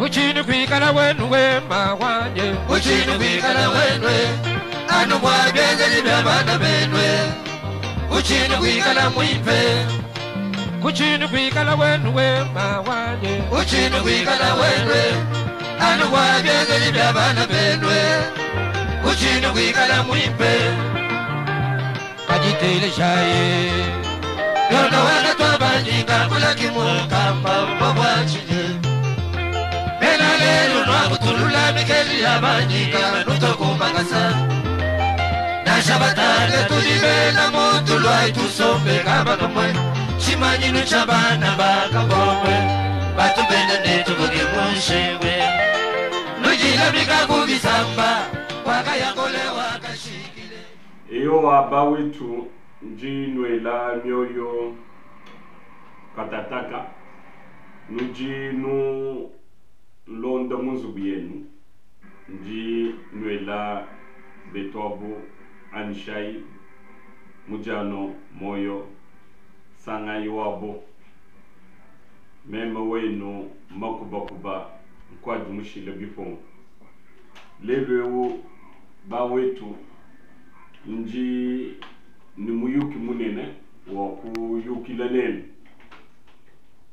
Uchini kwikala wenu wema wanye. Uchini kwikala wenwe anu bwa byenzeli bya bana benwe. Uchini kwikala mwimpe. Kuchini kwikala wenu wema wanye. Uchini kwikala wenwe anu bwa byenzeli bya bana benwe. Uchini kwikala mwimpe. Kajitele shaye. Yono wana twabanyinga kula kimukamba mbobwachije. Bena lelo nwakutulula mikeli ya banyinga nutokumbakasa. Nashabatale tulibela muntu lwai tusombe kaba kamwe. Chimanyinu cha bana bakabomwe. Batubene netubuge munshewe. Nujila mikaku bisamba. Wakayangole wakashikile. Eyo abawetu njinwela mioyo katataka nuji nu londa munzubu yenu nji nwela betwabu anishai mujano moyo sangai wabo meme wenu makubakuba nkwadi mushile bipongo lelo ewu bawetu nji ni muyuki munene wa kuyukila nenu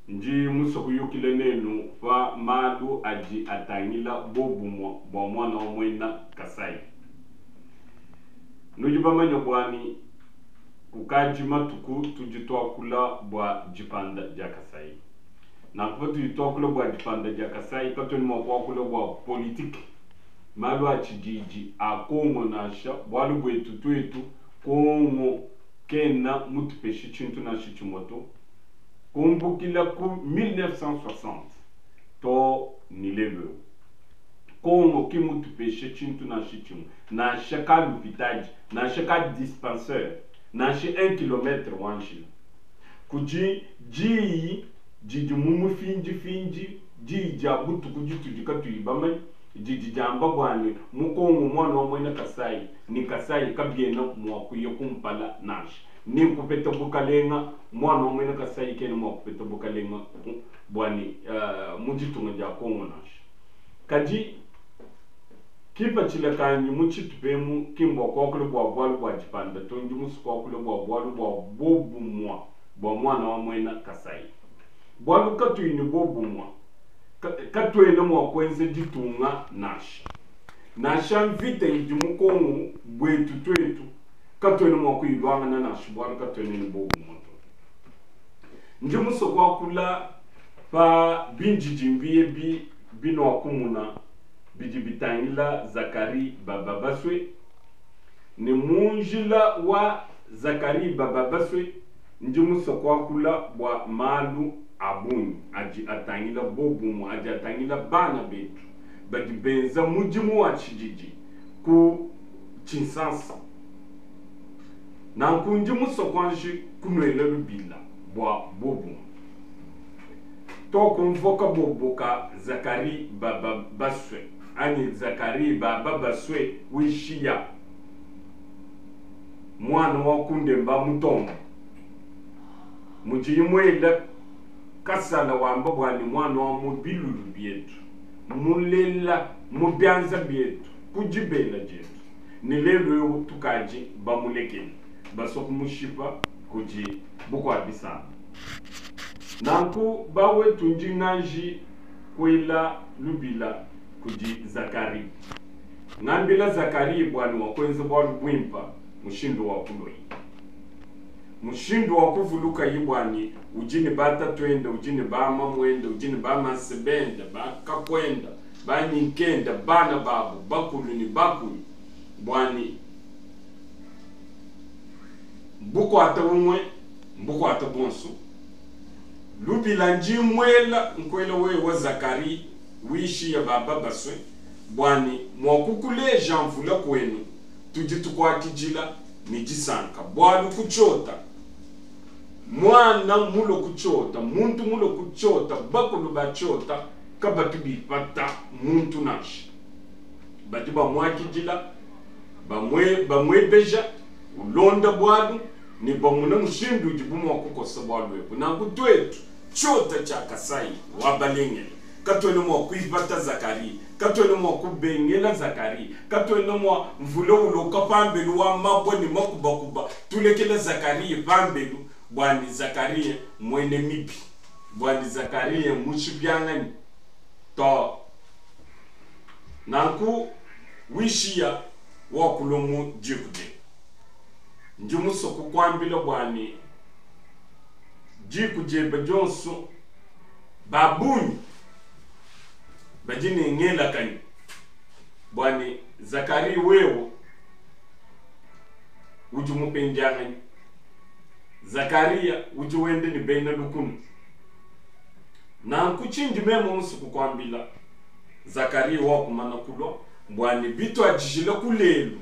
nji muso kuyukila nenu pa malu adi atangila bobumwa bwa mwana wa mwena Kasai. Nuji bamanya bwani kukaji matuku tujitwakula bwa jipanda ja Kasai. Na kupa tujitwakula bwa jipanda ja Kasai katoni mwa kwakula bwa politiki. Malu a chijiji a Kongo nasha bwalu bwetu twetu Kongo kena mutupeshi chintu nasha chimoto. Kumbukila ku 1960 to ni lelo. Kongo ki mutupeshe chintu nasha chimo. Nasha ka lupitaji, nasha ka dispensaire, nasha 1 kilometre wanshila. Kuji ji jiji mumu finji finji ji ja butu kujitu jikatu ibamai jiji jamba bwane mukongo mwana wa mwena Kasai ni Kasai kabiena mwakuye kumpala nasha ni kupeta bukalenga mwana wa mwena Kasai kene mwakupeta bukalenga bwani mujitunga ja Kongo nasha kaji kipa chilakanyi muchitupemu kimbwa kwakule bwa bwalu bwa jipanda tonji musu kwakule bwa bwalu bwa bobumwa bwa mwana wa mwena Kasai bwalu katuini bobumwa katwene mwakwenze jitunga nasha nasha mvita idi mukongo bwetu twetu katwene mwakuilwanga na nasha bwalu katwene ni bobumwa to nji musu kwakula pa binjijimbi ebi bino akumuna bidi bitangila Zakari Bababaswe ni munjila wa Zakari Bababaswe ndi muso kwakula bwa malu abunyi aji atangila bobumu aji atangila bana betu badi benza mudimu wa chijiji ku Tshinsansa nanku ndi muso kwanji kunwela lubila bwa bobumu to kumvoka boboka Zakari Bababaswe ani Zakari Bababaswe wishiya mwana wa kundemba mutombo mujimwela kasala wamba bwani mwana wa mubilulu byetu mulela mubyanza byetu kujibela jetu ni lelo tukaji bamulekele baso kumushipa kuji bukwa bisamba nanku bawe tunjinganji kwela lubila kuji Zakari ngambila Zakari bwani wakwenza bwalu bwimpa mushindo wa kuloi mushindo wa kuvuluka yibwani ujini bata twende ujini bama mwende ujini bama sebenda bakakwenda banyinkenda bana babu bakulu ni bakulu bwani mbukwata umwe mbukwata bonso lubila njimwela nkwela wewe Zakari wishi ya baba baswe bwani mwakukule janvula kwenu tudi tukwakijila ni jisanka bwalu kuchota mwana mulo kuchota muntu mulo kuchota bakulu bachota kabatu bipata muntu nashi badi bamwakijila bamwebeja ulonda bwalu ni bamuna mushindu ujibu mwakukosa bwalu ebu nanku twetu chota cha Kasai wabalengele Katuena mua kuipata Zacharie, katuena mua kubengela Zacharie, katuena mua mvula uloka pambelu wa mabue ne makubakuba tulekela Zacharie pambelu bua ne Zacharie muene mibi, bua ne Zacharie mushipianganyi to. Nanku wishiya wakulua mu diku diebe. Ndi musue kukuambila bua ne diku diebe dionso ba bungi badi ne ngelakanyi bua ne Zacharie wewe udi mupendianganyi, Zakaria udi wenda ne bena lukuna. Nanku tshindi meme musue kukuambila, Zacharie wakumana kulua mbua ne bituadijile ku lelu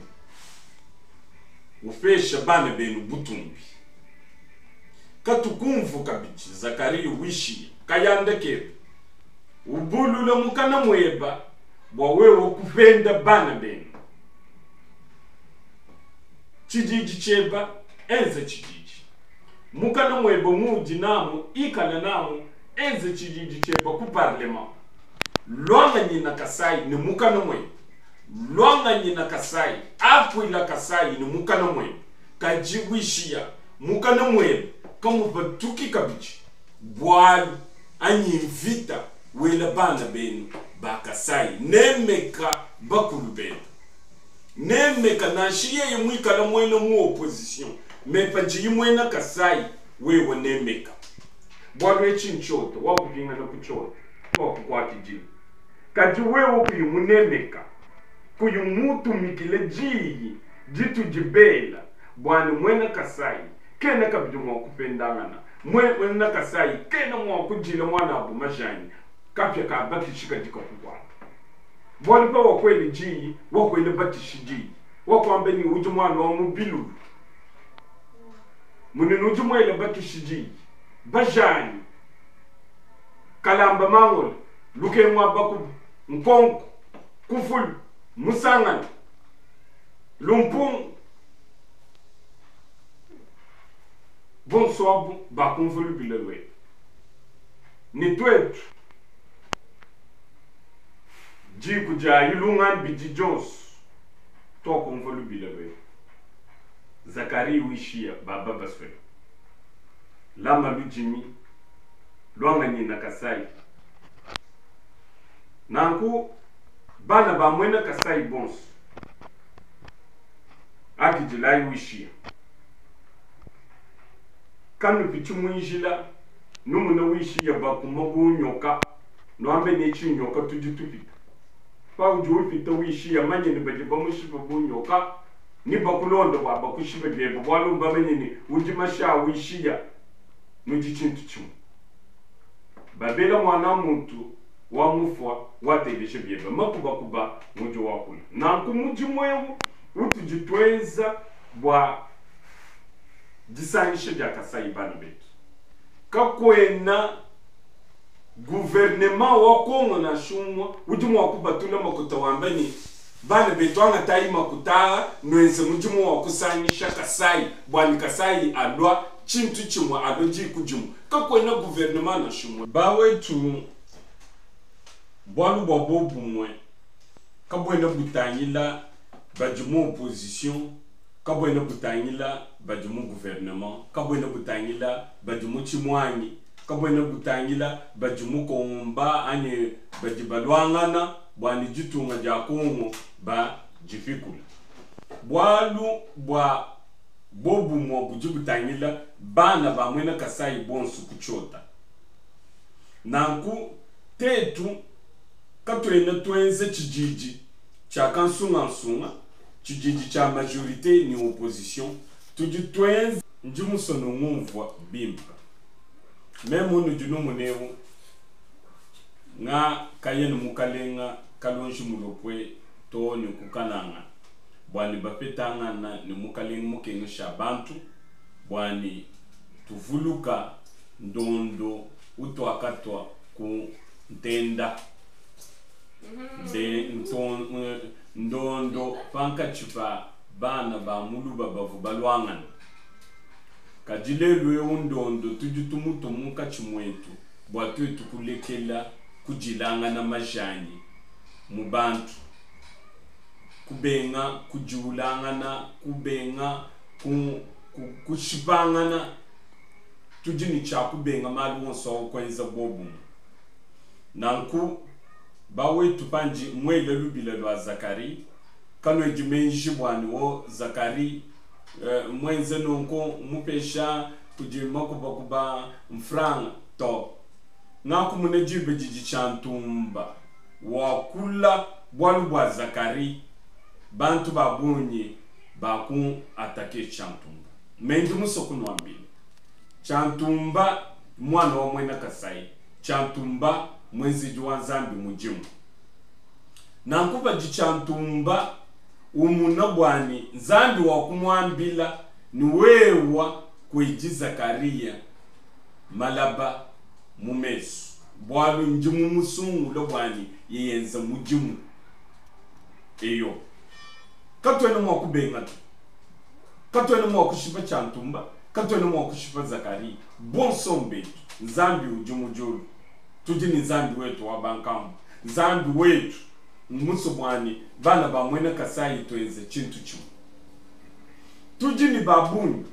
upesha bana benu butumbi. Katukumvu kabidi Zacharie wishiya kayanda kebe, ubulula mukana mueba bua wewe kupenda bana benu. Tshididi tshieba, enza tshididi. Mukana mueba muudi namu, ikala namu, enza tshididi tshieba ku parlement. Luanganyina Kasai ne mukana mueba. Luanganyina Kasai, akuila Kasai ne mukana mueba. Kadi wishiya mukana mueba kamupatuki kabidi bualu anyi mvita wela bana benu ba Kasai. Nemeka bakulu beba. Nemeka nansha yeye muikala muena mu opposition mais padiyi muena Kasai wewe nemeka. Bualu etshi ntshiota, wakupingana ku tshiota, tuakukuakidila. Kadi wewe kuyi munemeka, kuyi mutumikile diyi ditudi bela bua ne muena Kasai kena kabidi mua kupendangana, muena Kasai kena mua kudila muanabu majanyi, kapia ka bakishi kadi kakukuata. Bualu pa wakuela diyi, wakuela bakishi diyi, wakuamba ne udi muana wa mu bilulu. Munene udi muela bakishi diyi, bajanyi, kalamba mangola, lukengu wa bakuba, nkonko, kufulu, musangana, lumpungu. Bonso abu bakumvua lubila luebe ne tuetu diku dia Ilunga mbidi dionso tuakumvua lubila luebe. Zacharie wishiya baba baswela lama ludimi luanganyina Kasai. Nanku bana ba muena Kasai bonso akidilayi wishiya kanupitshi mu njila numuna wishiya bakuma bu nyoka nuambe ne tshinyoka tudi tupita. Paudi upita wishiya manya ne badi bamushipa bu nyoka ni bakulonda bua bakushipe biebe bualu mbamanye ne udi masha wishiya nudi tshintu tshimue. Babela muana muntu wa mufua wateleja biebe makubakuba mudi wakula. Nanku mudimu eu utudi tuenza bua disangisha dia Kasai bana betu kakuena gouvernement wa Kongo nansha umue udi mua kubatula makuta wamba ne bana betu angatayi makuta aa nuenze mudimu wa kusangisha Kasai bua ne Kasai alua tshintu tshimue alua diku dimue. Kakuena gouvernement nansha umue. Bawetu bualu bua bobumue kabuena butangila badi mu opposition, kabuena butangila badi mu gouvernement, kabuena butangila badi mu tshimuangi, kabuena butangila badi mu komba anyi badi baluangana bua ne ditunga dia Kongo ba dipikula. Bualu bua bobumue budi butangila bana ba muena Kasai bonso ku tshiota. Nanku tetu katuena tuenza tshididi tshia kansungansunga, tshididi tshia majorite ne opposition, tudi tuenza ndi musue nungumvua bimpe. Meme unudi numuna eu nga kaya ne mukalenga Kalonji Mulopwe too ne ku Kananga bua ne bapetangana ne mukalenga mukengesha bantu bua ne tuvuluka ndondo utuakatua ku ntenda ndondo pankatshi pa bana ba muluba bavua baluangana. Kadi lelu eu ndondo tudi tumutua munkatshi muetu bua tuetu kulekela. kudilangana majanyi mu bantu, kubenga kudiulangana, kubenga kushipangana. Tudi ne tshia kubenga malu onso au kuenza buobumue. Nanku bawetu pandi muele lubila lua Zacharie, kanuedi menji bua ne o Zacharie muenze nunku mupesha kudi makubakuba mfranga to. Ngakumuna diba didi Tshiantumba wakula bualu bua Zacharie, bantu ba bungi ba ku attaquer Tshiantumba. Mais ndi musue kunuambila, Tshiantumba muana wa muena Kasai, Tshiantumba muenzedi wa Nzambi mudimu. Nanku padi Tshiantumba umuna bua ne Nzambi wa kumuambila ne wewa kuedi Zacharie malaba mu mesu, bualu ndi mumusungula bua ne yeyenza mudimu. Eyo, katuena mua kubenga to, katuena mua kushipa Tshiantumba, katuena mua kushipa Zacharie. Bonso mbetu, Nzambi udi mu diulu, tudi ne Nzambi wetu wa bankambua, Nzambi wetu mmusue bua ne bana ba muena Kasai tuenze tshintu tshimue. Tudi ne ba bungi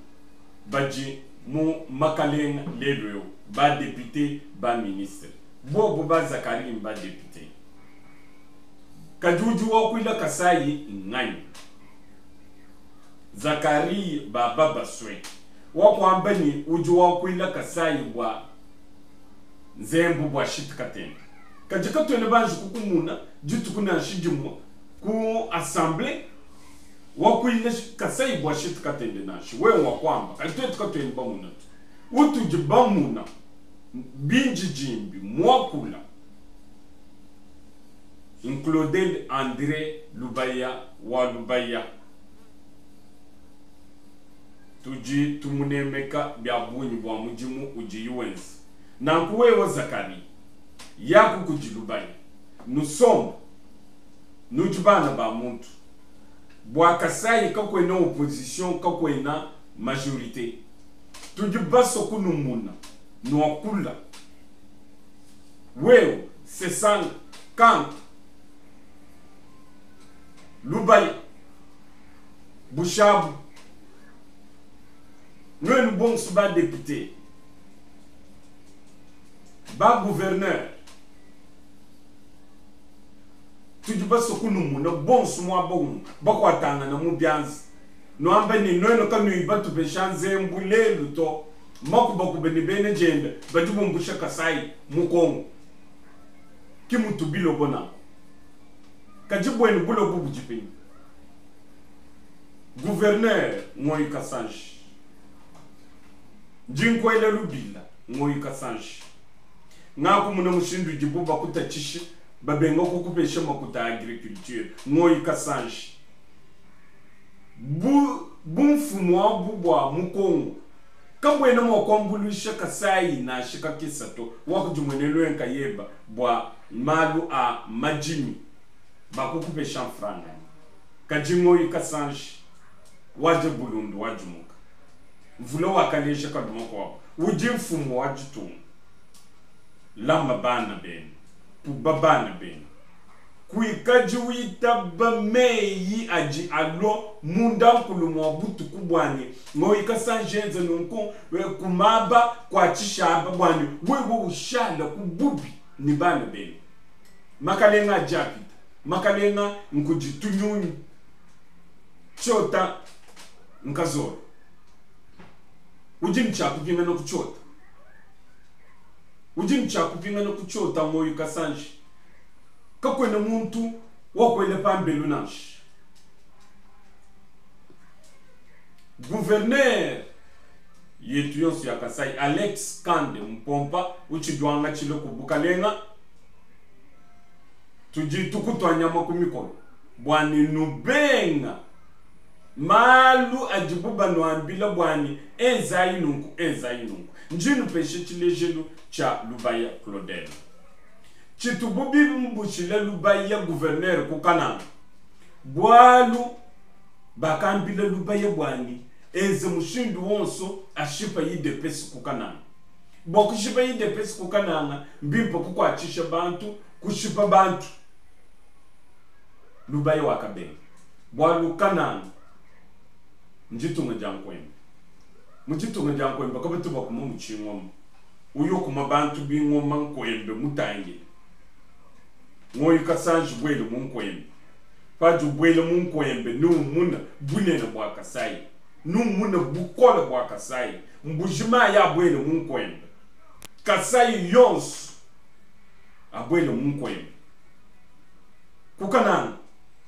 badi mu makalenga lelu eu, ba depute, ba ministre, bobu ba Zacharie mba depute, kadi udi wakuila Kasai nganyi? Zacharie baba basue wakuamba ne udi wakuila Kasai bua nzembu bua shit katende, kadi katuena banji kukumuna dituku nansha dimue ku assemblée wakuila Kasai bua shit katende nansha wewe wakuamba, kadi tuetu katuena bamuna to. Utudi bamuna bindidimbi muakula Claudel Andre Lubaya wa Lubaya, tudi tumunemeka bia bungi bua mudimu udiyi wenza. Nanku wewe Zacharie, yaku kudi Lubaya, nusomba, nudi bana ba muntu. Bua Kasai kakuena opposition, kakuena majorite, tudi basue kunumuna nuakula. Wewe Sesanga Kanku Lubaya Bushabu, nuenu bonso ba depute, ba gouverneur, tudi basue kunumuna bonso muaba umue bakuatangana mu bianza, nuamba ne nuenu kanuyi batupesha nzembu lelu to, makubakuba ne bena dienda badi bumbusha Kasai mu Kongo. Ki mutu bilobo nanku, kadi buenu bulobo budi penyi? Gouverneur Ngoyi Kasanji, ndi nkuela lubila Ngoyi Kasanji, ngakumuna mushindu udibu bakutatshisha babenga kukupesha makuta a agriculture. Ngoyi Kasanji, bu bumfumu abu bua mu Kongo kabuena mua kuambuluisha Kasai nansha kakesa to. Wakudimuene luenka yeba bua malu a madimi bakukupesha mfranga, kadi Ngoyi Kasanji wadia bulundu wadimuka mvula wakaleja kaluma kuabu udi mfumu wa ditunga. Lama bana benu, puba bana benu, kuikadi witaba meyi adi alua munda nkulu mua butuku buanyi. Ngoyi Kasanji enze nunku kumaba kua tshishaba buanyi, wewe ushala ku bubi ne bana benu. Makalenga adi apita, makalenga nkudi tunyunyu tshiota nkazolo udi ne tshia kupingana ku tshiota, udi ne tshia kupingana ku tshiota. Ngoyi Kasanji, kakuena muntu wakuela pambelu nansha. Gouverneur yetu yonso ya Kasai Alex Kande Mpompa utshidi wangatshile ku bukalenga, tudi tukutua nyama ku mikolo bua ne nubenga malu adibu banuambila bua ne enzayi nunku enzayi nunku. Ndi nupesha tshilejelu tshia Lubaya Claudel, tshitubu bimbushile Lubaya gouverneur ku Kananga, bualu bakambila Lubaya bua ne enze mushindu wonso ashipa UDPS ku Kananga. Bua kushipa UDPS ku Kananga mbimpe kukuatshisha bantu, kushipa bantu. Lubaya wakabenga bualu Kananga nditunga dia nkuembe. Mu ditunga dia nkuembe kabatu bakuma mu tshingoma. Uyu ukuma bantu bingoma nkuembe mutangile. Ngoyi kasanji buele mu nkuembe. Padi ubuela mu nkuembe ne umuna bunene bua Kasai, ne umuna bukole bua Kasai. Mbuji mayi abuele mu nkuembe. Kasai yonso abuele mu nkuembe. Ku Kananga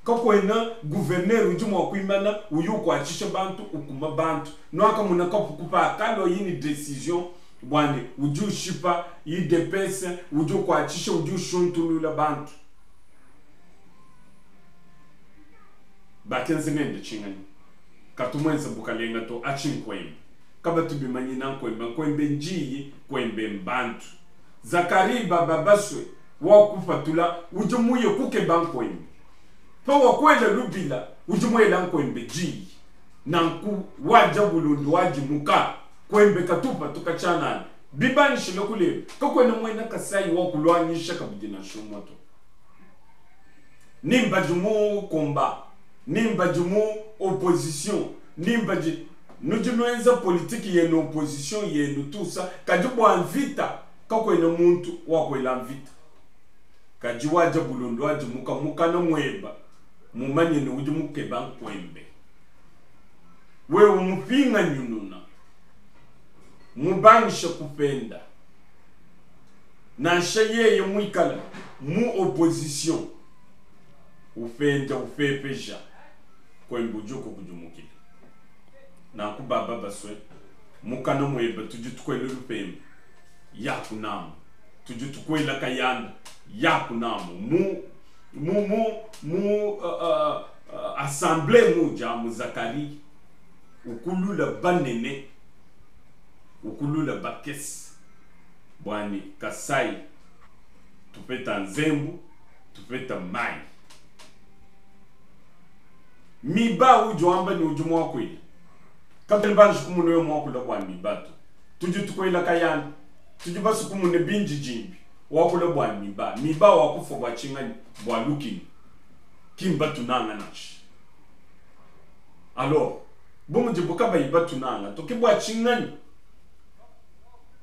kakuena gouverneur udi mua kuimana uyu ukuatshisha bantu ukuma bantu. Nuakamuna kapuku pakalua yini decision bua ne udi ushipa UDPS, udi ukuatshisha, udi ushuntulula bantu. Bakenza nende tshinganyi? Katu muenze bukalenga to, atshi nkuembe. Kabatu bimanyina nkuembe, nkuembe njiyi, kuembe mbantu. Zacharie Bababaswe wa kupatula udi muye kukeba nkuembe. Pawakuela lubila udi muela nkuembe diyi. Nanku wadia bulundu wadimuka, kuembe katu upatuka tshianana. Bibangishile ku lelu, kakuena muena Kasai wa kuluangisha kabidi nansha umue to. Ni mbadi mu combat, ni mbadi mu opposition, ni mbadi nudi nuenza politique yenu opposition yenu tout ça, kadi bua mvita kakuena muntu wa kuela mvita. Kadi wadia bulundu wadimuka mukana mueba mumanye ne udi mukeba nkuembe. Wewe mupinganyununa mubangishe kupenda nansha yeye muikale mu opposition upenda upepeja kuembe udi ukukudimukila. Nanku baba basue mukana mueba tudi tukuela lupemba yakunamu, tudi tukuela kayanda yakunamu mu mu mu mu uh, uh, uh, assemblée muja mu Zacharie ukulula banene ukulula bakese bwani Kasai tupeta nzembu tupeta mai miba udi wamba ni udi muakuila kabena banji kumuna uyo muakula bua miba to tudi tukuela kayanda tudi basukumune binjijimbi wakula bua miba miba wakufua bua tshinganyi bua lukinu ki mbatunanga nansha alors bu mudibu kabayi batunanga to ke bua tshinganyi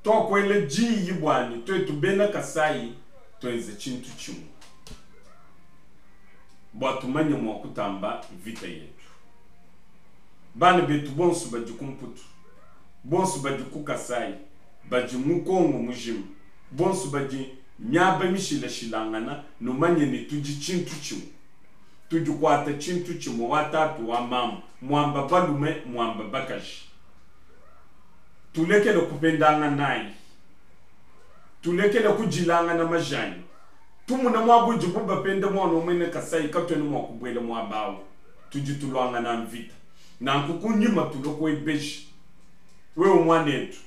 tuakuela diyi buani tuetu bena Kasai tuenze tshintu tshimue bua tumanye mua kutamba mvita yetu. Bana betu bonso badi ku Mputu, bonso badi ku Kasai, badi mu Kongo mujima, bonso badi miaba mishilashilangana, numanye ne tudi tshintu tshimue. Tudikuata tshintu tshimue wa tatu wa mamu, muamba balume muamba bakaji. Tulekele kupendanganayi, tulekele kujilangana majanyi. Tumuna muaba udibu bapenda muana wa muena Kasai katuena mua kubuela muaba awu. Tudi tuluangana mvita. Nanku kunyima tulua kuebeja wewe muanetu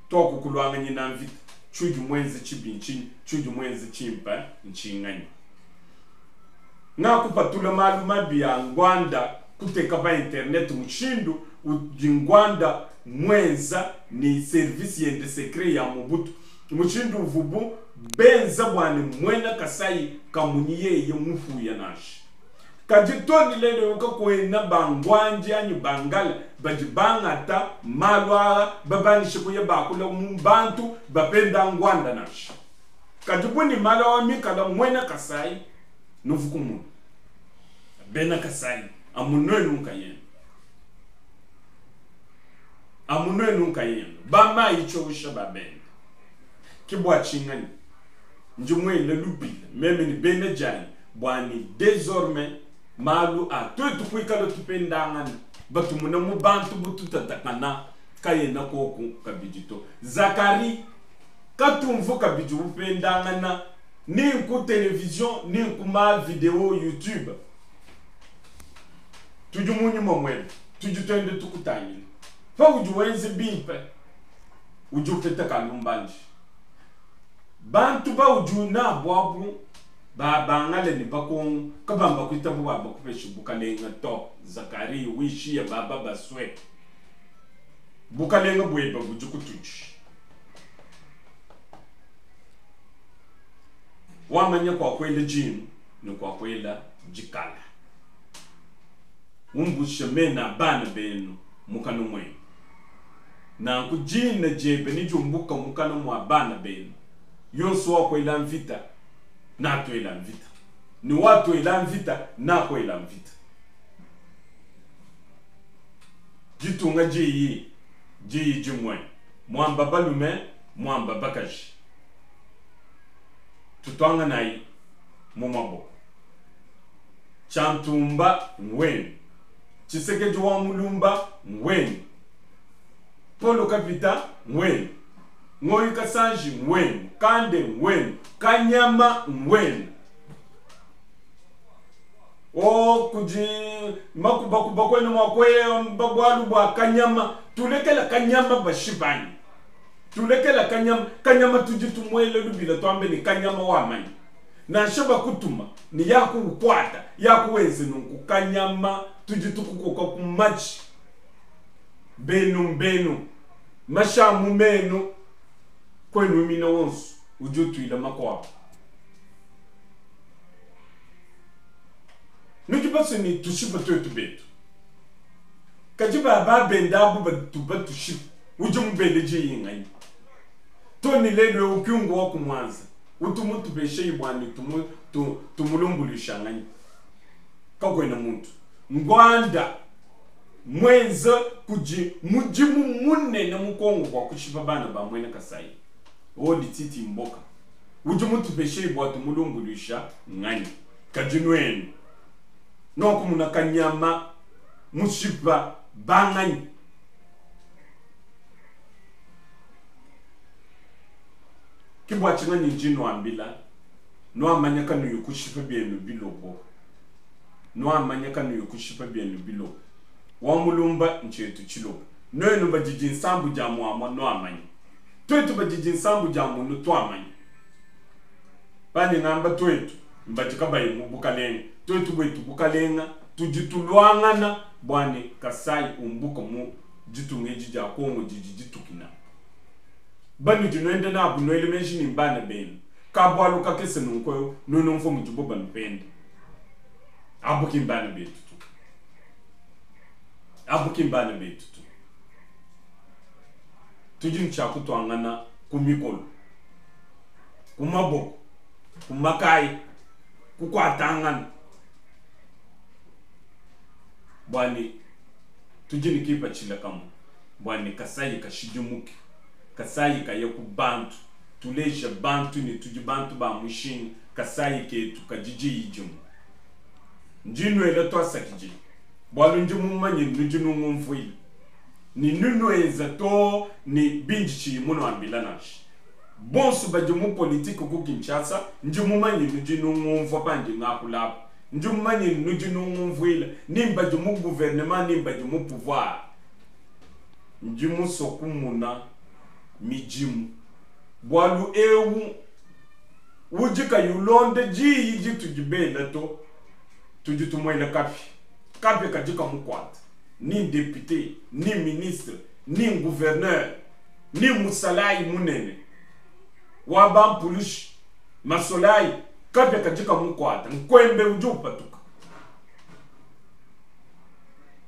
tuakukuluanganyina mvita tshiudi muenze tshibi ntshinyi, tshiudi muenze tshimpe ntshinganyi. Ngakupatula malu mabi a Ngwanda kuteka pa internet mushindu udi Ngwanda muenza ni service yende secret ya Mobutu mushindu uvubu benza bua ne muena Kasai kamunyi yeye mupuya nansha. Kadi to ne lelu eu kakuena bangwandi anyi bangala badi bangata malu aa babangishe kuya bakula mu bantu bapenda Ngwanda nansha. Kadi bu ne malu aa mikala muena Kasai nuvu kumuna bena Kasai amu nuenu nkayenu, amu nuenu nkayenu bamayi tshiosha babende. Ke bua tshinganyi ndi muele lubila meme ne bena dianyi bua ne désormais malu a tuetu kuikala tupendangana batumuna mu bantu bututatakana kayena koku kabidi to. Zacharie katumvu kabidi upendangana ni nku television ni nku ma video YouTube. Tudi munyima muebe, tudi tuenda tukutangila. Paudi wenze bimpe udi upeta kalumbandi. Bantu baudi nabu abu ba bangale ne bakongo kabamba kuitaba bua bakupeshe bukalenga to. Zacharie wishiya baba basue bukalenga bueba budi kutudi. Wamanya kua kuela dinu ne kua kuela dikala. Umbushe mena a bana benu mukana muenu. Nanku dina diebe nediumbuka mukana mua bana benu. Yonso wakuela mvita, natuela mvita, ne watuela mvita, nakuela mvita. Ditunga diyi, diyi dimue, muamba balume, muamba bakaji. Tutuanganayi mu maboko. Tshiantumba ngwenu, Tshisekedi wa Mulumba ngwenu, Paul Kapita ngwenu, Ngoyi Kasanji ngwenu, Kande ngwenu, Kanyama ngwenu. O kudi makubakuba kuena mua kuamba bualu bua kanyama, tulekela kanyama bashipa anyi? Tulekela kanyama, kanyama tudi tumuela lubila tuambe ne kanyama wamanya. Nansha bakutuma ne yaku ukuata, yaku wenze nunku, kanyama tudi tukukoka ku matshi. Benu mbenu, mashi a mu menu, kuenu mina wonso udi utuila makuabu. Nudi basue ne tushipa tuetu betu, kadi ba babende abu batu batushipa, udi mubele diyi nganyi? To ne lelu eu Kyungu wa ku Mwanza utu mutupesheyi bua ne tumu, tu, tumulumbuluisha nganyi? Kakuena muntu. Ngwanda muenza kudi mudimu munene mu Kongo bua kushipa bana ba muena Kasai. O Lititi Mboka udi mutupesheyi bua tumulumbuluisha nganyi? Kadi nuenu nuakumuna kanyama mushipa banganyi? Ke bua tshinganyi ndi nuambila, nuamanya kanuyi kushipa bienu bilobo, nuamanya kanuyi kushipa bienu bilobo. Wa mulumba ntshietu tshilobo. Nuenu badidi nsambu dia muamua nuamanya, tuetu badidi nsambu dia munu tuamanya. Pandi ngamba tuetu, mbadi kabayi mu bukalenga. Tuetu buetu bukalenga tudi tuluangana bua ne Kasai umbuka mu ditunga edi dia Kongo didi ditukina. Banudi nuenda nabu nuele meji ne mbana benu, ka bualu kakese nunku eu nunumvua mudibo banupenda. Abu ki mbana betu to. Abu ki mbana betu to. Tudi ne tshia kutuangana ku mikolo, ku maboko, ku makaya, kukuatangana bua ne tudi ne kipatshila kamue bua ne Kasai kashidimuke, Kasai kaye ku bantu, tuleja bantu ne tudi bantu ba mushinga, Kasai ketu kadi diyi dimue. Ndi nuela tuasakidila bualu ndi mumanye nudi nungumvuila ne nunuenza too ne bindi tshiyi munuambila nansha. Bonso badi mu politike ku Kinshasa ndi mumanye nudi nungumvua pandi ngakula apa. Ndi mumanye nudi nungumvuila ni mbadi mu gouvernement ni mbadi mu pouvoir. Ndi musue kumuna midimu bualu eu udi kayi ulonda diyi ditudi bela to, tudi tumuela kapia. Kapia kadi kamukuata, ni ndepite, ni ministre, ni ngouverneur, ni musalayi munene wa bampulushi, masolayi, kapia kadi kamukuata, nkuembe udi upatuka.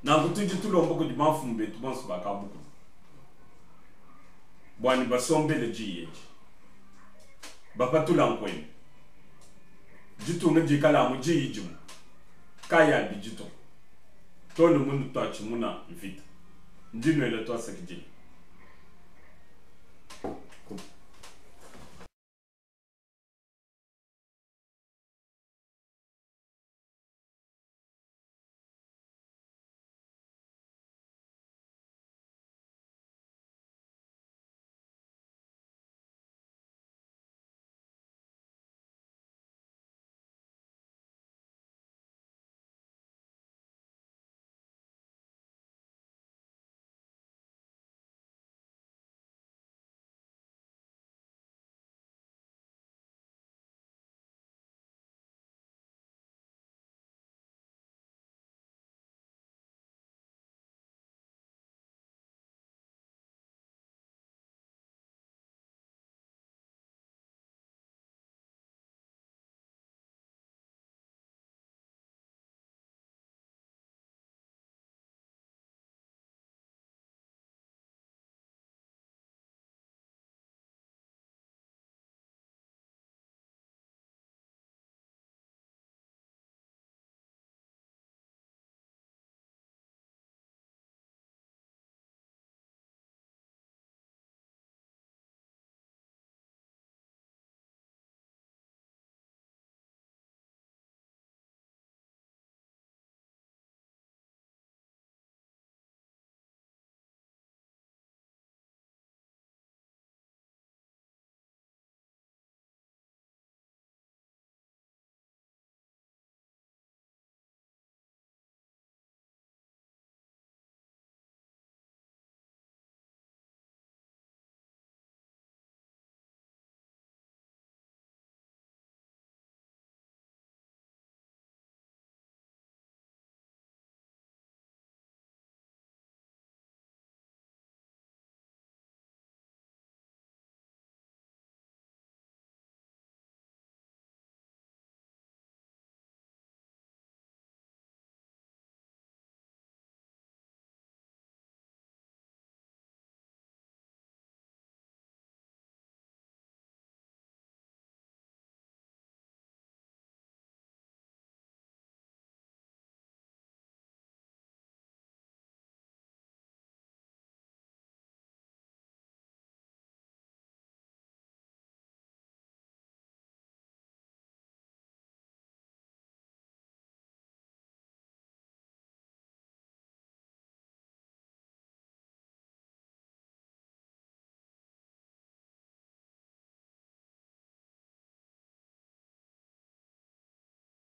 Nanku tudi tulomba kudi bamfumu betu bonso ba kabukulu bua ne basombele diyi edi, bapatula nkuembe, ditunga dikala amu diyi dimue, kayi abidi to, too ne munutuatshimuna mvita. Ndi nuela tuasakidila.